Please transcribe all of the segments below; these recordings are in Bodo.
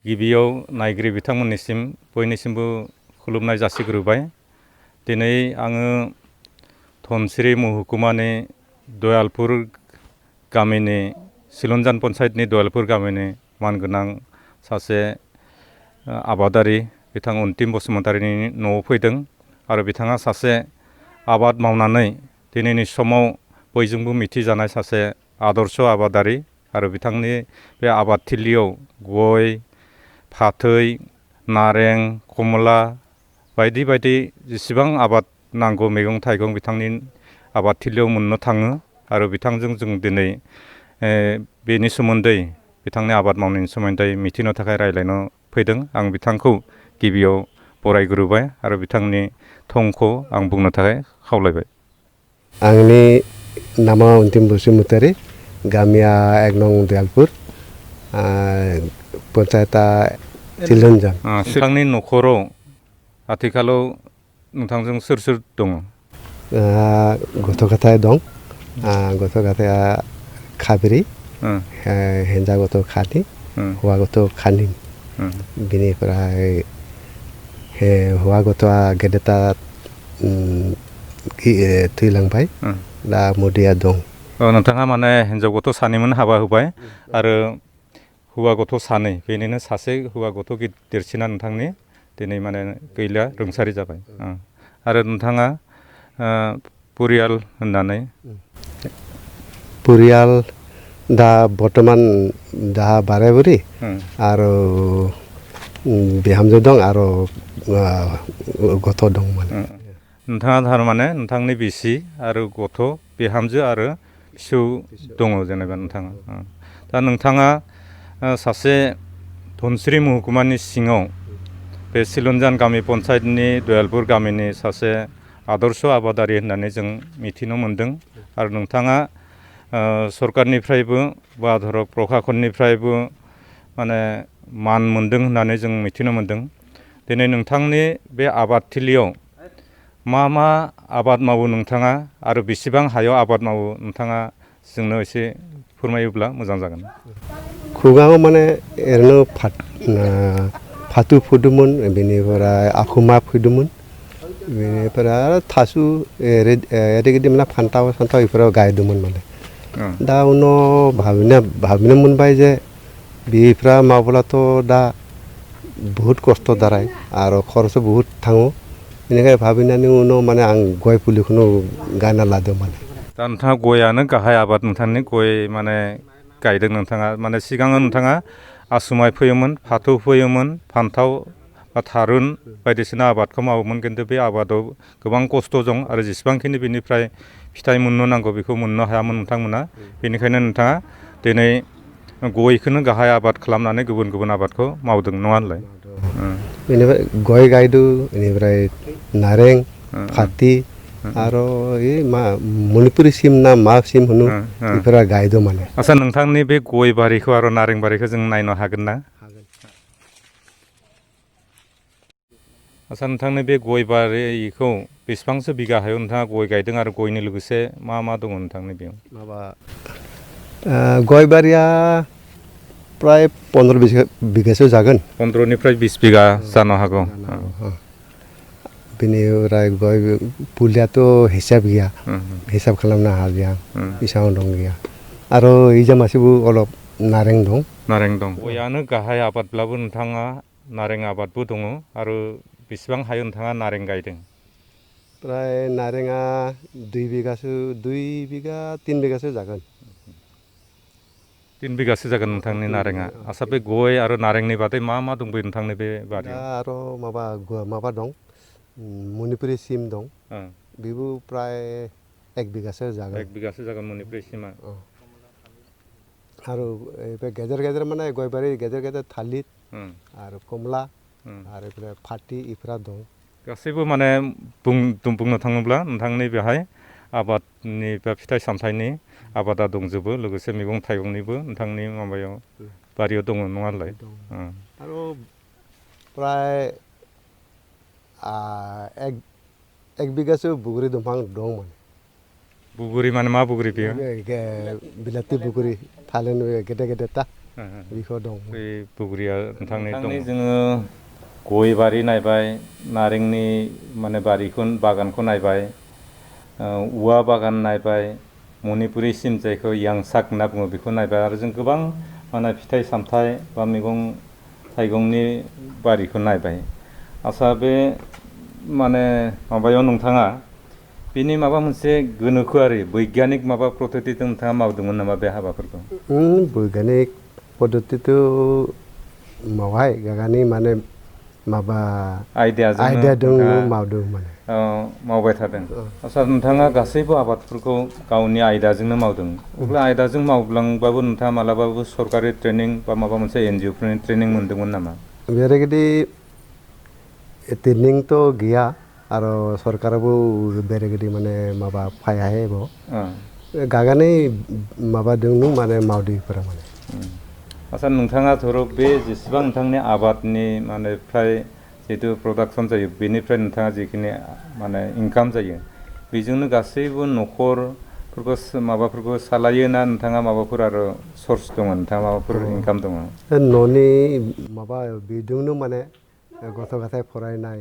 गिबियाव नायगिरि बिथांमोननिसिम बयनिसिमबो खुलुमनाय जासिग्रोबाय। दिनै आङो धनसिरि महकुमानि दयालपुर गामिनि सिलनजान पन्सायतनि दयालपुर गामिनि मानगोनां सासे आबादारि बिथां अन्तिम बसुमतारीनि न'आव फैदों आरो बिथाङा सासे आबाद मावनानै दिनैनि समाव बयजोंबो मिथिजानाय सासे आदर्श आबादारि आरो बिथांनि बे आबादथिलियाव गय, फाथै, नारें, कमला बायदि बायदि जेसेबां आबाद नांगौ मैगं थाइगं बिथांनि आबादथिलियाव मोननो थाङो आरो बिथांजों जों दिनै बेनि सोमोन्दै बिथांनि आबाद मावनायनि सोमोन्दै मिथिनो थाखाय रायज्लायनो फैदों। आं बिथांखौ गिबियाव बरायग्रोबाय आरो बिथांनि थंखौ आं बुंनो थाखाय खावलायबाय। आंनि नामा अन्तिम बसुमतारी, गामिया 1 नं दयालपुर, पन्सायता सिलनजान। नोंथांनि न'खराव आथिखालाव नोंथांजों सोर सोर दङ? गथ' गथाय दं। गथ' गथाया खाब्रै, हिन्जाव गथ' खानै, हौवा गथ' खानै। बेनिफ्राय हौवा गथ'आ गेदेरथा थैलांबाय, दा मुदैया दं। नोंथाङा माने हिन्जाव गथ' सानैमोन हाबा होबाय आरो हौवा गथ' सानै, बेनिनो सासे हौवा गथ' देरसिना नोंथांनि दिनै माने गैला, रुंसारि जाबाय। आरो नोंथाङा परियाल होननानै परियाल दा बर्तमान दा बाराय बुरि आरो बिहामजो दं आरो गथ' दं माने। नोंथाङा थारमाने नोंथांनि बिसि आरो गथ' बिहामजो आरो फिसौ दङ जेनेबा नोंथाङा। दा नोंथाङा सासे धनसिरि महकुमानि सिङाव बे सिलनजान गामि पन्सायतनि दयालपुर गामिनि सासे आदर्श आबादारि होननानै जों मिथिनो मोनदों आरो नोंथाङा सरकारनिफ्रायबो बा धरक प्रखाखननिफ्रायबो माने मान मोनदों होननानै जों मिथिनो मोनदों। दिनै नोंथांनि बे आबादथिलियाव मा मा आबाद मावो नोंथाङा आरो बेसेबां हायाव आबाद मावो नोंथाङा जोंनो एसे फोरमायोब्ला मोजां जागोन। खुगाङाव माने ओरैनो फाथो फोदोंमोन, बेनिफ्राय आखुमा फोदोंमोन, बेनिफ्राय थास' एरैबायदि माने फान्थाव बेफोराव गायदोंमोन माने। दा उनाव भाबिनो मोनबाय जे बेफ्रा मावब्लाथ' दा बुहुत खस्थ' दाराय आरो खरसा बुहुत थाङो। बेनिखायनो भाबिनानै उनाव माने आं गय फुलिखौनो गायना लादों माने। दा नोंथाङा गयानो गाहाय आबाद, नोंथांनि गय माने गायदों नोंथाङा। माने सिगाङो नोंथाङा आसुमाइ फोयोमोन, फाथो फोयोमोन, फान्थाव बा थारुन बायदिसिना आबादखौ मावोमोन, खिन्थु बे आबादाव गोबां खस्थ' दं आरो जेसेबांखिनि बेनिफ्राय फिथाइ मोननो नांगौ बेखौ मोननो हायामोन नोंथांमोना। बेनिखायनो नोंथाङा दिनै गयखौनो गाहाय आबाद खालामनानै गुबुन गुबुन आबादखौ मावदों, नङा होनलाय? बेनिफ्राय गय गायदों, बेनिफ्राय नारें, फाथै आरो मा मणिपुरि सिम ना मा सिम होनो बेफोरा गायदों माने। आच्चा, नोंथांनि बे गय बारिखौ आरो नारें बारिखौ जों नायनो हागोन ना? आच्चा, नोंथांनि बे गय बारिखौ बेसेबांसो बिगा हायाव नोंथाङा गय गायदों आरो गयनि लोगोसे मा मा दङ नोंथांनि बेयाव? गय बारिया प्राय 15 बिगासो जागोन। 15निफ्राय 20 बिगा जानो हागौ। बेनिफ्राय गय फुलियाथ' हिसाब गैया, हिसाब खालामनो हालिया, बेसेबां दं गैया। आरो इजा मासेबो अलप नारें दं। नारें दं। गयानो गाहाय आबादब्लाबो नोंथाङा नारें आबादबो दङ आरो बेसेबां हायाव नोंथाङा नारें गायदों? प्राय नारेंआ 2 बिगा 3 बिगासो जागोन। 3 बिगासो जागोन नोंथांनि नारेंआ। आच्चा, बे गय आरो नारेंनि बादै मा मा दंबायो नोंथांनि बे बारियाव? दा आरो माबा दं, मणिपुरि सिम दं, बेबो प्राय 1 बिगासो जागोन। 1 बिगासो जागोन मणिपुरि सिमा। आरो गेजेर गेजेर माने गय बारि गेजेर गेजेर थालिर आरो कमला आरो फाथै इफोरा दं। गासैबो माने बुंनो थाङोब्ला नोंथांनि बेहाय आबादनि बा फिथाइ सामथाइनि आबादा दंजोबो, लोगोसे मैगं थाइगंनिबो नोंथांनि माबायाव बारियाव दङ, नङा होनलाय? आरो प्राय 1 बिगासो बगरि दंफां दं माने। बुगुरि माने मा बुगुरि बेयो? बिलाथि बुगुरि, थालिर गेदेर गेदेरथा। बेखौ दं बे बुग्रिया नोंथांनि दं जोङो गय बारि नायबाय नारेंनि माने बारिखौ बागानखौ नायबाय औवा बागान नायबाय मणिपुरि सिम जायखौ यांसाक होनना बुङो बेखौ नायबाय आरो जों गोबां माने फिथाइ सामथाइ बा मैगं थाइगंनि बारिखौ नायबाय आच्चा बे माने माबायाव नोंथाङा बेनि माबा मोनसे गोनोखोआरि बैग्यानिक माबा पद्धतिजों नोंथाङा मावदोंमोन नामा बे हाबाफोरखौ बैग्यानिक पद्धतिथ' मावहाय गागानि माने माबा आइडियाजों मावदों माने मावबाय थादों आच्चा नोंथाङा गासैबो आबादफोरखौ गावनि आयदाजोंनो मावदों अब्ला आयदाजों मावलांबाबो नोंथाङा मालाबाबो सरकारि ट्रेनिं बा माबा मोनसे एनजिअफोरनि ट्रेनिं मोन्दोंमोन नामा बेबायदि ट्रेनिंथ' गैया आरो सरकाराबो बेबायदि माने माबा फायाहाय गागानै माबादों माने मावदैफोरा माने आच्चा नोंथाङा धर' बे जेसेबां नोंथांनि आबादनि माने फ्राय जिहेतु प्रडाक्सन जायो बेनिफ्राय नोंथाङा जिखिनि माने इनकाम जायो बेजोंनो गासैबो न'खरफोरखौ माबाफोरखौ सालायो ना नोंथाङा माबाफोर आरो सर्स दङ नोंथाङा माबाफोर इनकाम दङ न'नि माबा बेजोंनो माने गथ' गथाय फरायनाय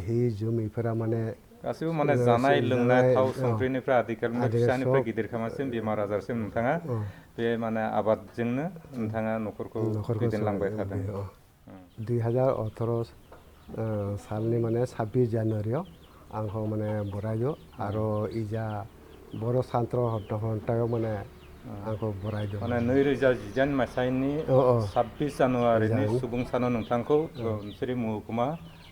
हि जोम बेफोरा माने गासैबो माने जानाय लोंनाय थाव संख्रिनिफ्राय आदिखालनिफ्राय फिसानिफ्राय गिदिर खामासिम बेमार आजारसिम नोंथाङा बे माने आबादजोंनो नोंथाङा न'खरखौ दैदेनलांबाय थादों 2018 सालनि माने 26 जानुवारियाव आंखौ माने बरायदो आरो इजा बर' सान्त्र हप्तायाव माने आंखौ बरायदों माने 2019 मायथाइनि 26 जानुवारिनि सुबुं सानाव नोंथांखौ धनसिरि महकुमा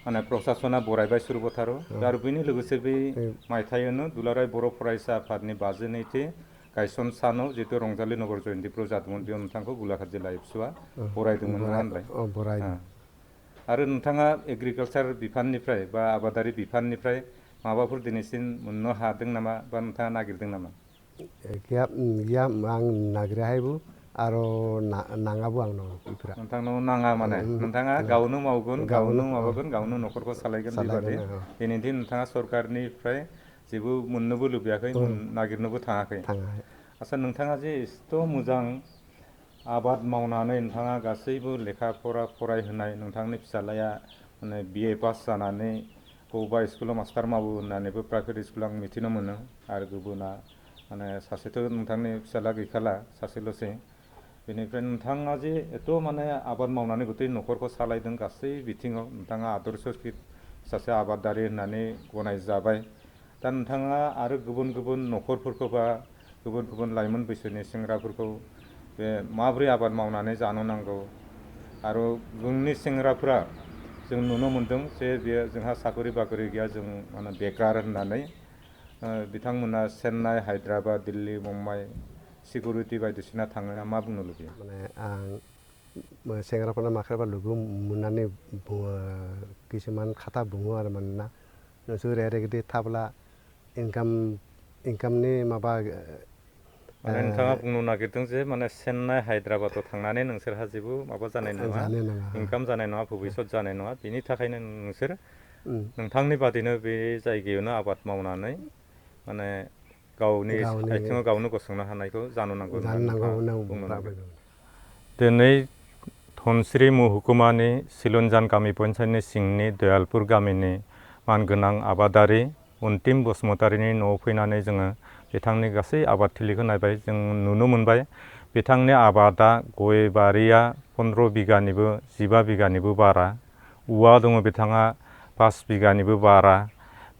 माने प्रसासना बरायबाय सुरबथारु आरो बेनि लोगोसे बे मायथाइयावनो दुलाराय बर' फरायसा आफादनि 52थि गायसन सानाव जितु रंजालि नगर जयन्तिफोराव जादोंमोन बेयाव नोंथांखौ गोलाघाट जिल्ला एबसुआ बरायदोंमोन नङा होनलाय आरो नोंथाङा एग्रिकालसार बिफाननिफ्राय बा आबादारि बिफाननिफ्राय माबाफोर दिनैसिम मोननो हादों नामा बा नोंथाङा नागिरदों नामा गैया आं नागिराहायबो आरो नाङाबो आंनाव बेफोरा नोंथांनाव नाङा माने नोंथाङा गावनो मावगोन गावनो माबागोन गावनो न'खरखौ सालायगोन बेबादि दिनैदि नोंथाङा सरकारनिफ्राय जेबो मोननोबो लुबैयाखै नागिरनोबो थाङाखै आच्चा नोंथाङा जे एसेथ' मोजां आबाद मावनानै नोंथाङा गासैबो लेखा फरा फरायहोनाय नोंथांनि फिसाज्लाया माने BA पास जानानै बबेबा स्कुलाव मास्टार मावो होननानैबो प्राइभेट स्कुलाव आं मिथिनो मोनो आरो गुबुना माने सासेथ' नोंथांनि फिसाज्ला गैखाला सासेल'सै बेनिफ्राय नोंथाङा जे एथ' माने आबाद मावनानै गथै न'खरखौ सालायदों गासै बिथिङाव नोंथाङा आदर्श सासे आबादारि होननानै गनायजाबाय दा नोंथाङा आरो गुबुन गुबुन न'खरफोरखौ बा गुबुन गुबुन लाइमोन बैसोनि सेंग्राफोरखौ बे माबोरै आबाद मावनानै जानो नांगौ आरो जोंनि सेंग्राफ्रा जों नुनो मोनदों जे बेयो जोंहा साखरि बाखरि गैया जों माने बेकार होननानै बिथांमोना चेन्नाइ हायद्राबाद दिल्ली मुम्बाइ सिकिउरिटि बायदिसिना थाङो मा बुंनो लुबैयो माने आं सेंग्राफोरना माखाबा लोगो मोननानै बुङो किसुमान खोथा बुङो आरो मानोना नोंसोर ओरैबायदि थाब्ला इनकामनि माबा माने नोंथाङा बुंनो नागिरदों जे माने चेन्नाइ हायद्राबादाव थांनानै नोंसोरहा जेबो माबा जानाय नङा इनकाम जानाय नङा भबिसत जानाय नङा बेनि थाखायनो नोंसोर नोंथांनि बादिनो बे जायगायावनो आबाद मावनानै माने गावनि आथिङाव गावनो गसंनो हानायखौ जानो नांगौ होननानै दिनै धनसिरि महकुमानि सिलुनजान गामि पन्सायतनि सिंनि दयालपुर गामिनि मानगोनां आबादारि अन्तिम बसुमतारिनि न'आव फैनानै जोङो बिथांनि गासै आबादथिलिखौ नायबाय जों नुनो मोनबाय बिथांनि आबादा गय बारिया 15 बिगानिबो 15 बिगानिबो बारा औवा दङ बिथाङा 5 बिगानिबो बारा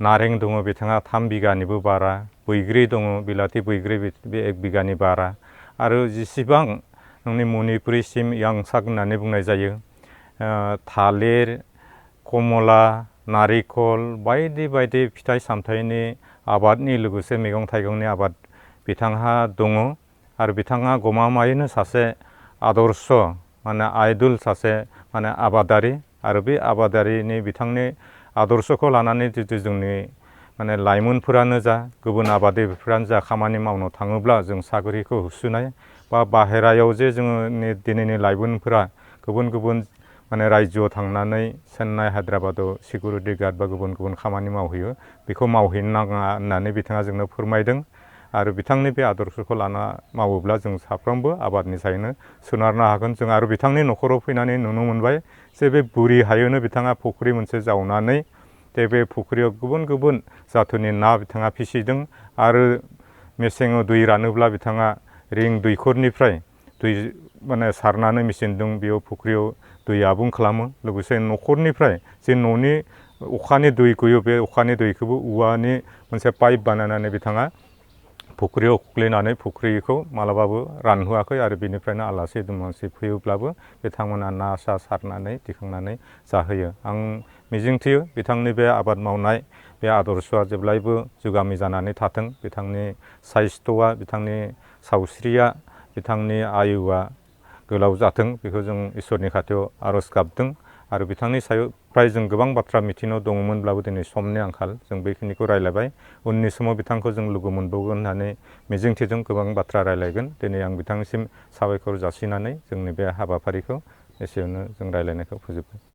नारें दङ बिथाङा 3 बिगानिबो बारा बैग्रि दङ बिलाथि बैग्रि बे 1 बिगानि बारा आरो जेसेबां नोंनि मणिपुरि सिम यांसाक होननानै बुंनाय जायो थालिर कमला नारिखल बायदि बायदि फिथाइ सामथाइनि आबादनि लोगोसे मैगं थाइगंनि आबाद बिथांहा दङ आरो बिथाङा गमामायैनो सासे आदर्श माने आइडल सासे माने आबादारि आरो बे आबादारिनि बिथांनि आदर्शखौ लानानै जितु जोंनि माने लाइमोनफोरानो जा गुबुन आबादारिफोरानो जा खामानि मावनो थाङोब्ला जों साख्रिखौ होसोनाय बा बाहेरायाव जे जोङो दिनैनि लाइमोनफोरा गुबुन गुबुन माने रायजोआव थांनानै चेन्नाइ हायद्राबादाव सिकिउरिटि गार्ड बा गुबुन गुबुन खामानि मावहैयो बेखौ मावहैनो नाङा होननानै बिथाङा जोंनो फोरमायदों आरो बिथांनि बे आदर्शखौ लाना मावोब्ला जों साफ्रोमबो आबादनि सायावनो सोनारनो हागोन। जों आरो बिथांनि न'खराव फैनानै नुनो मोनबाय जे बे बुरि हायावनो बिथाङा फुख्रि मोनसे जावनानै बे फुख्रियाव गुबुन गुबुन जाथोनि ना बिथाङा फिसिदों आरो मेसेङाव दै रानोब्ला बिथाङा रिं दैखरनिफ्राय दै माने सारनानै मेचिनजों बेयाव फुख्रियाव दै आबुं खालामो। लोगोसे न'खरनिफ्राय जे न'नि अखानि दै गयो बे अखानि दैखौबो औवानि मोनसे पाइप बानायनानै बिथाङा फुख्रियाव खोख्लैनानै फुख्रिखौ मालाबाबो रानहोआखै आरो बेनिफ्रायनो आलासि दुमसि फैयोब्लाबो बिथांमोना ना सा सारनानै दिखांनानै जाहोयो। आं मिजिंथियो बिथांनि बे आबाद मावनाय बे आदर्शआ जेब्लायबो जुगामि जानानै थाथों। बिथांनि साइस्थ'आ, बिथांनि सावस्रिया, बिथांनि आयुआ गोलाव जाथों बेखौ जों इसोरनि खाथियाव आर'ज गाबदों। आरो बिथांनि सायावफ्राय जों गोबां बाथ्रा मिथिनो दङमोनब्लाबो दिनै समनि आंखाल जों बेखिनिखौ रायलायबाय। उननि समाव बिथांखौ जों लोगो मोनबावगोन होननानै मिजिंथिजों गोबां बाथ्रा रायलायगोन। दिनै आं बिथांनिसिम साबायखर जासिनानै जोंनि बे हाबाफारिखौ एसेयावनो जों रायलायनायखौ फोजोबबाय।